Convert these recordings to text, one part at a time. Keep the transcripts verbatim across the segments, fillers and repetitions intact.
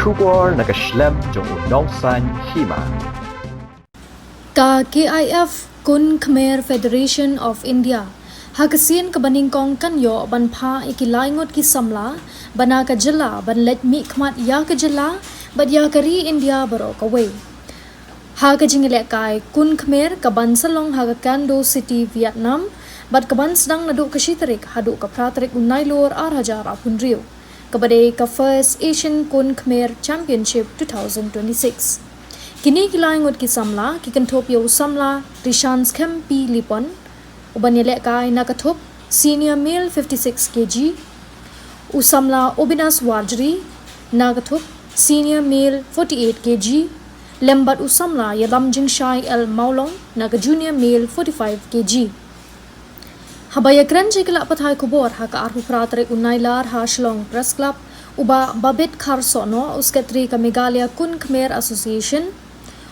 Khubor na ka shlem jong u nongsaiñ hima. Ka K I F Kun Khmer Federation of India ha ka sien kaba nyngkong kan ïoh ban phah ïa ki lai ngut ki samla ba na ka jylla ban leit mihkhmat ïa ka jylla bad ïa ka ri India baroh kawei. Ha ka jingïalehkai Kun Khmer kaban sa long ha ka Kando City, Vietnam, bad kaban sdang naduh ka shi tarik haduh ka phra tarik u Nailur ar hajar arphew hynriew, kaba dei ka First Asian Kun Khmer Championship two thousand twenty-six. Kine ki lai ngut ki samla ki kynthup ïa u samla Rishan Skhem P Lipon, uban ïalehkai na ka thup Senior Male fifty-six K G, u samla Obinas Warjri na ka thup Senior Male forty-eight K G, lem bad u samla Ïalam Jingshai L Mawlong na ka Junior Male forty-five K G. Haba ïakren sha ki lad pathai khubor ha ka arphew phra tarik u Nailar ha Shillong Press Club, u Bah Babit Kharsohnoh, u Secretary ka Meghalaya Kun Khmer Association,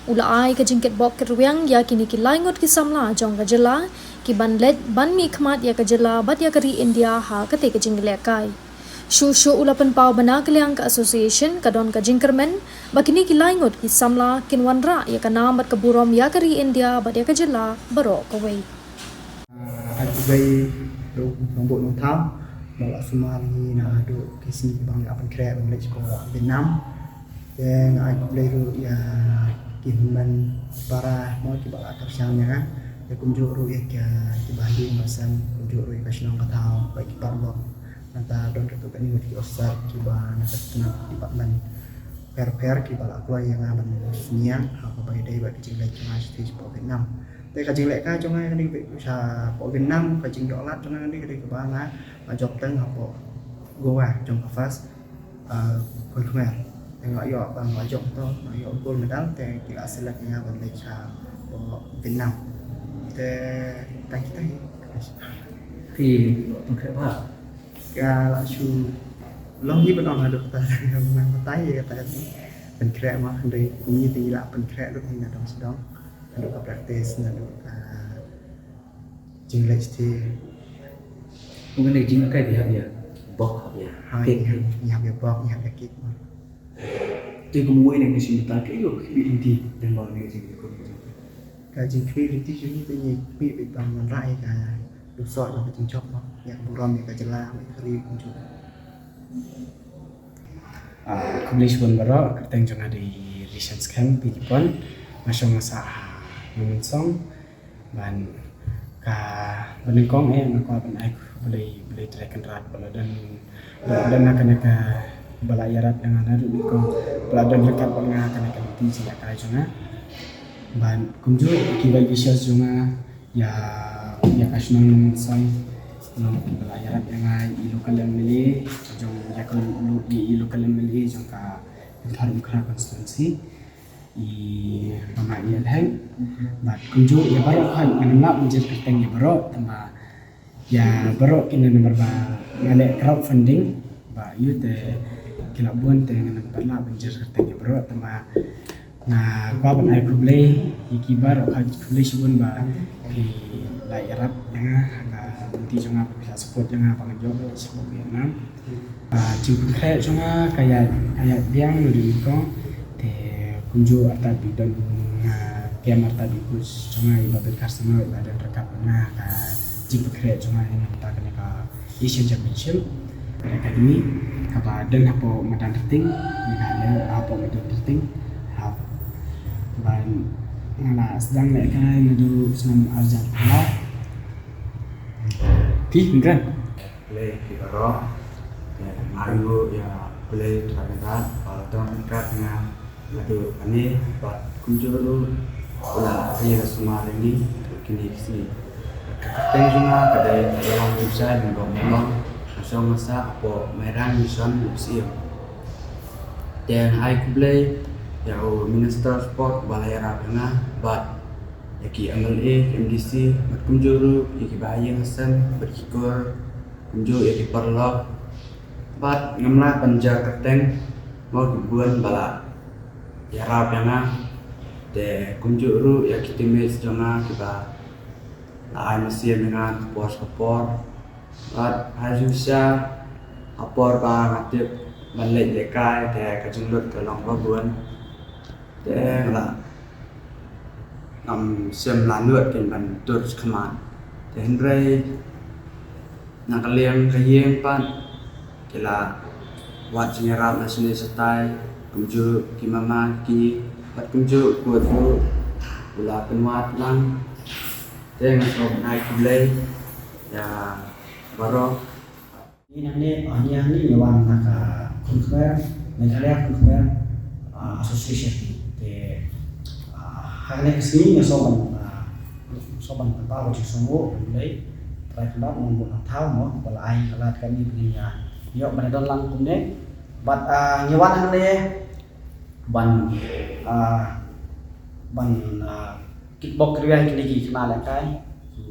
u la ai ka jingkitbok kitrwiang ïa kine ki lai ngut ki samla jong ka jylla kiban leit ban mihkhmat ïa ka jylla bad ïa ka ri India ha katei ka jingïalehkai. Shuh shuh u la pynpaw ba na ka liang ka association ka don ka jingkyrmen ba kine ki lai ngut ki samla kin wanrah ïa ka nam bad ka burom ïa ka ri India bad ïa ka jylla baroh kawei. Ah, ai khublei ruh nongbuh nongthaw ba la sumar ïa ngi naduh ki sngi ba ngi la pynkhreh ban leit sha Vietnam. Te nga ai khublei ruh ïa ki hynmen para mo kiba la kyrshan ïa nga. Te kumjuh ruh ïa ki, kiba ha ïing ba sem, kumjuh ruh ïa ka shnong ka thaw bad ki paralok. Nangta don katto katne ngut ki officer kiba na ka tnat department pher pher kiba la kloi ïa nga ban sngewthuh ha kaba ïadei bad ka jingleit jong nga shatei shapoh Vietnam. Te ka jinglehkai jong nga kane shapoh Vietnam, ka jingïoh lad jong nga kane ka dei kaba nga la jop teng hapoh Goa jong ka first, ah, Kun Khmer. Te nga la ïoh, ba nga la jop to, nga la ïoh gold medal, te ki la select ïa nga ban leit shapoh Vietnam. Te tang kita hi. Phi pynkhreh bha? Ka la shu long hi ban ong haduh kata, nang batai ïa kata ka pynkhreh ma, hynrei kumne te ngi la pynkhreh lut hi na dong sha dong. Haduh ka practice, haduh ka jingleit shatei. Kumne jingleit kai phi hap ïa bok, hap ïa kick. Ha, ngi hap, ngi hap ïa bok, ngi hap ïa kick ma. Te kumne ngi shu batai kaei kaba phi khmih lynti lyngba kane ka jingïakhun ka jong phi? Ka jingkhmih lynti jong ngi te ngi khmih beit ban wanrah ïa ka jingsoh jong ka jingjop ma, ïa ka burom ïa ka jylla, ïa ka ri kumjuh. Ah, khublei shibun baroh, kyrteng jong nga dei Rishan Skhem P Lipon, nga shong nga sah ha Nongmynsong. Ban ka, ba nyngkong eh nga kwah ban ai khublei, Blei Trai Kynrad ba la don, ba la don ha kane ka, ba la ïarap ïa nga naduh nyngkong, ba la don ryngkat bad nga ha kane ka lynti jingïalehkai jong nga. Ban kumjuh ki well wishers jong nga, ïa, ïa ka shnong Nongmynsong, long ba la ïarap ïa nga, i local M L A jong, ïa ka lo-, i local M L A jong ka Umkhra constituency, i Mama Ialheng. Bad kumjuh ïa baroh, ngan ym lah ban jer kyrteng ïa baroh, tangba ïa baroh kine namar ba nga leh crowdfunding ba ïoh te ki la bun, te ngan ym pat lah ban jer kyrteng ïa baroh, tangba nga kwah ban ai khublei ïa ki baroh, khublei shibun ba ki la ïarap ïa nga ha ka lynti jong nga, ba ki la support ïa nga ba ngan ïoh shapoh Vietnam. Ah, jingpynkhreh jong nga ka ïaid, ka ïaid biang naduh nyngkong. Te kumjuh artat bad don, ah, kem artat bad coach jong nga i Babit Kharsohnoh, i ba don ryngkat bad nga ha ka jingpynkhreh jong nga ïa nga mynta kane ka Asian Championship Academy kaba don hapoh madan Rting, Meghalaya, hapoh madan Rting. Ha, ban nga la sdang lehkai naduh snem arhajar arphew lai. Phi, kren. Khublei ïa phi baroh. Te nga ïoh ïa khublei Trai Kynrad ba la don ryngkat ïa nga naduh kane bad kumjuh ruh u la ïa la sumar ïa ngi naduh kine ki sngi. Ka kyrteng jong nga ka dei Ïalam Jingshai Lyngdoh Mawlong, nga shong nga sah hapoh Mairang Mission, Mylliem. Te nga ai khublei ïa u Minister Sport ba la ïarap ïa nga bad ïa ki M L A, ki M D C, bad kumjuh ruh ïa ki bahaïing hasem bad ki kur, kumjuh ïa ki paralok. Bad ngam lah ban jer kyrteng, mo, ki bun ba la ïarap ïa nga. Te kumjuh ruh ïa ki teammates jong nga kiba la ai mynsiem ïa nga ha por sha por. Bad ha jingshisha ha por ba nga tip ban leit lehkai te ka jinglut ka long ba bun. Te nga la ngam shem la nud kin ban tur khmat. Te hynrei na ka liang ka ïing pat ki la wad jingïarap na shane shatai, kumjuh ki mama ki, bad kumjuh ko tu u la pynwad lang. Te nga sngewbha ai khublei ïa baroh. Ngi nangne, ah, ngi nangne ngi wan na ka Khun Khmer, Meghalaya Khun Khmer, ah, Association. Te, ah, ha kane ka sngi nga sngewbha, ah, sngewbha pynpaw ka jingsngewnguh, khublei Trai Kynrad Nongbuh Nongthaw mo, ba la ai ka lad kane ba ngin ïa ïoh ban don lang kumne. Bad, ah, ngi wan hangne ban, ah, ban, ah, kitbok kitrwiang ïa kine ki khynnah lehkai, ki,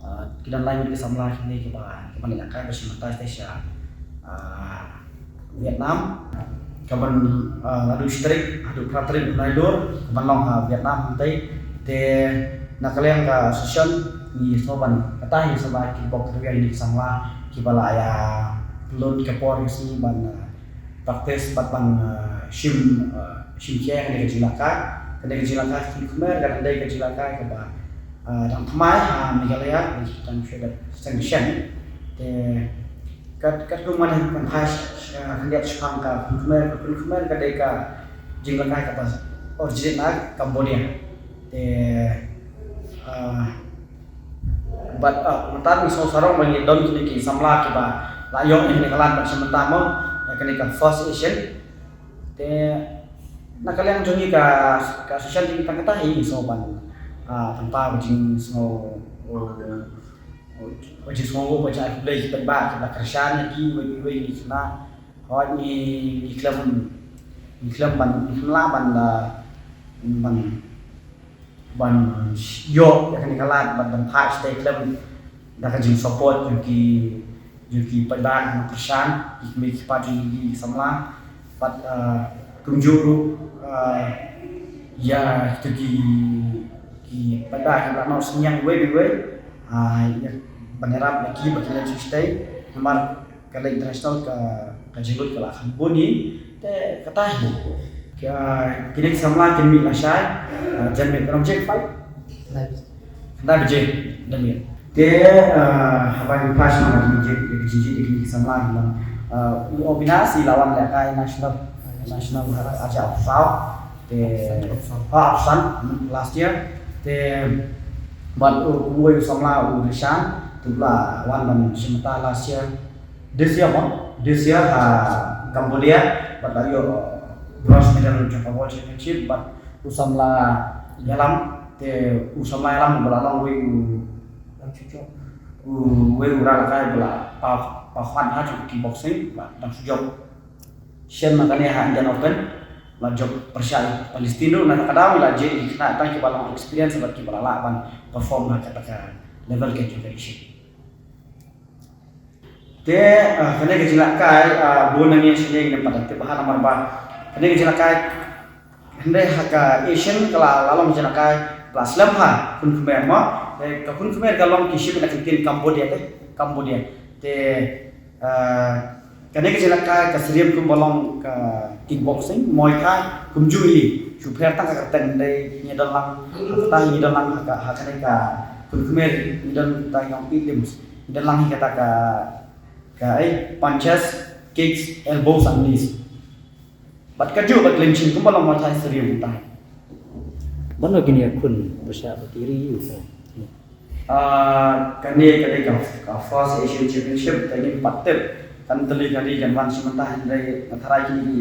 ah, ki don lai ngut ki samla kine kiba, kiba lehkai ba shim bynta sha, ah, Vietnam. Kaban, ah, naduh shi tarik haduh phra tarik u Nailur, kaban long ha Vietnam hangtei. Te na ka liang ka session ngi sngewbha ban, kata ngi sngewbha kitbok kitrwiang ïa kine ki samla kiba la ïa pynlut ka por ka sngi ban, ah, practice bad ban, ah, shim, ah, shim khia kane ka jinglehkai. Kane ka jinglehkai Khun Khmer ka dang dei ka jinglehkai kaba, ah, dang thymmai ha Meghalaya, dang shu dep seng shen. Te kat, katkum ban, ban phai khyndiat shaphang ka Khun Khmer, ka Khun Khmer ka dei ka jinglehkai kaba originate na Cambodia. Te, ah, bad, ah, mynta ngi sngew sarong ba ngi don kine ki samla kiba la ïoh ïa kane ka lad ban shim bynta mo, ïa kane ka first edition. Te na ka liang jong ngi ka, ka session jong ngi tang kata hi, ngi sngew ban, ah, pynpaw ka jingsngew, oh, oh, ka jingsngewnguh, ka jingkhublei ki paidbah kiba kyrshan ïa ki, wei wei ki khynnah. Hooid ngi, ngi khlem, ngi khlem ban, ngi khlem lah ban, ah, ban ban ïoh ïa kane ka lad, ban, ban phai shatei khlem da ka jingsupport jong ki, jong ki paidbah na kyrshan, ki kmie ki kpa jong ki samla. Bad, ah, kumjuh ruh, ah, ïa kito ki, ki paidbah kiba la noh synñiang iwei pa iwei, ah, ïa ban ïarap ïa ki ba kin leit shatei. Namar ka leit international ka, ka jinglut ka la kham bun hi, te kata hi. Ka, kine ki samla kin mih lashai, ah, janmiet, ka long janmiet, khyndai baje janmiet. Te, ah, haba ngi phai sha ka jingjied, ka jingjied kine ki samla ki long, ah, u Obina shi la wan lehkai national, national, ah, arja Opsaw. Te, ha Opsan last year. Te bad u, uwei u samla u Rishan, te u la wan ban shim bynta last year. This year mo, this year ha Cambodia, bad la ïoh bronze medal jong ka World Championship, bad u samla ïalam, te u samla ïalam ba la long uwei u, uwei u ralehkai ba la paw, paw khmat ha jong kickboxing, bad dang shu jop shen ma kane ha Indian Open, la jop pyrshah Palestine ruh, na kata ka daw la jied ïa ki khynnah tang kiba long experience bad kiba la lah ban perform ha kata ka level ka jong ka Asia. Te, ah, kane ka jinglehkai, ah, bun na ngi shisha ngim pat tip bha namar ba kane ka jinglehkai hynrei ha ka Asian ka la, la long jinglehkai ba la slem ha Khun Khmer mo. Te ka Khun Khmer ka long ki shim na ka ktien Cambodia te, Cambodia. Te, ah, kane ka jinglehkai ka syriem kumba long ka kickboxing, Muay Thai, kumjuh hi, shu pher tang ka kyrteng, dei ngi don lang, ha kata ngi don lang ha ka, ha kane ka Khun Khmer ngi don tang ïa u eight limbs. Ngi don lang hi kata ka, ka, eh, punches, kicks, elbows and knees. Bad kajuh bad clinching kumba long Muay Thai syriem kumta. Mano kine ki khun pyrshah ba ki ri ïa u? Ah, kane ka dei ka, ka first Asian Championship, te ngim pat tip kan tylli ka ri kan wan shim bynta, hynrei nga tharai kine ki,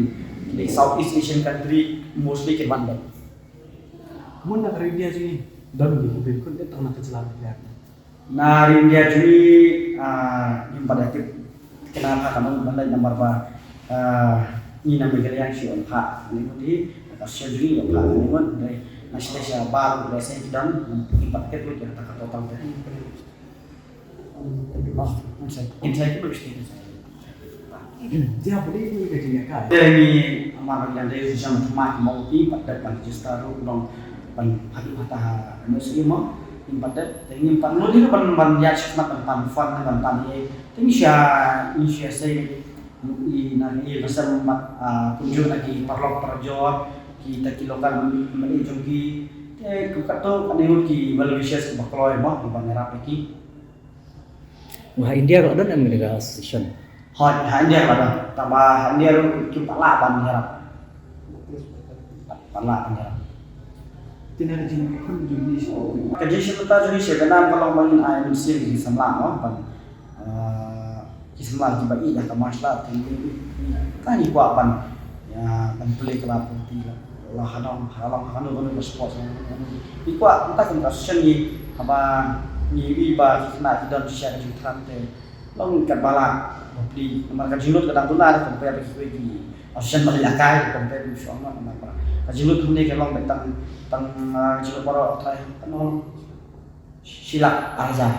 kine ki Southeast Asian country mostly kin wan beit. Kumno na ka ri India jong ngi, don ki khun, khun dei tang na ka jylla Meghalaya? Na ri India jong ngi, ah, ngim pat da tip kane ha kano ban leit namar ba, ah, ngi na Meghalaya shu wan phah kane ngut hi, na ka sha jong ngi wan phah kane ngut, hynrei na shatei shabar lehse ki don, ngim pat tip lut ïa kata ka total te. Oh, inside, inside ki bru state inside. Ïa, phi dei ka jingïakai. Te ngi, namar ba ngi dang dei u shisha ma thymmai, ki mong, ngim pat dep ban register ruh, long ban haduh hata ha N S U mo, ngim pat dep, te ngim pat nud hi ruh ban, ban ïaid shakhmat ban pan fund ne ban pan ei. Te ngi shu, ngi shu ïasei I na i pasal mat, ah, kumjuh na ki paralok parajor, kita ki local MLA jong ki. Te kum katto katne ngut ki well wishes kiba kloi mo, kiba ïarap ïa ki. Ha India ruh don em kine ki association? Hooid, ha India ruh don. Tangba ha India ruh kim pat lah ban ïarap. Pat lah ban ïarap. Te na ka jingkyrpad jong ngi sha, ka jingshim bynta jong ngi sha Vietnam ka long ba ngin ai mynsiem ki samla mo, ban, ah, ki samla kiba ïeit ïa ka martial art, te ngi, ngi kwah ban, ïa, ban plie club, ban plie club. La ha nong, ha long, ha kano kano ka sports, ha kano kano. Ngi kwah mynta kum ka association ngi, haba ngi ïohi ba ki khynnah ki don shisha ka jingthrang te long katba lah ban plie. Namar ka jinglut ka dang duna, compare bad kiwei ki association ba la ïakai, compare bad shuwa, namar ba ka jinglut hangne ka long beit tang, tang, ah, jinglut baroh trai, kano, shi lak ar hajar.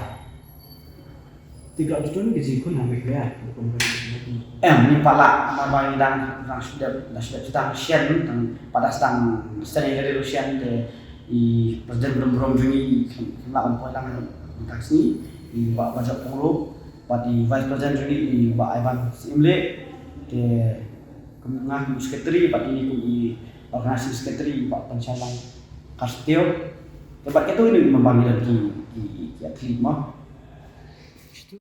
Te ka don ka jingkhun ha Meghalaya? Em, ngim pat lah, namar ba ngi dang, dang shu dep, dang shu dep sdang shen, tang pat da sdang sdang ïa ka resolution te i President Burom Burom jong ngi i khlem, khlem lah ban poi lang mynta ka sngi, i Bah Bajot Pyngrope, bad i Vice President jong ngi i Bah Ivan Syiemlieh, te kum nga kum secretary, bad ine kum i organizing secretary i Bah Pynshailang Kharsyntiew. Te bad kato ine i member ngi don ki, ki, ki athlete mo.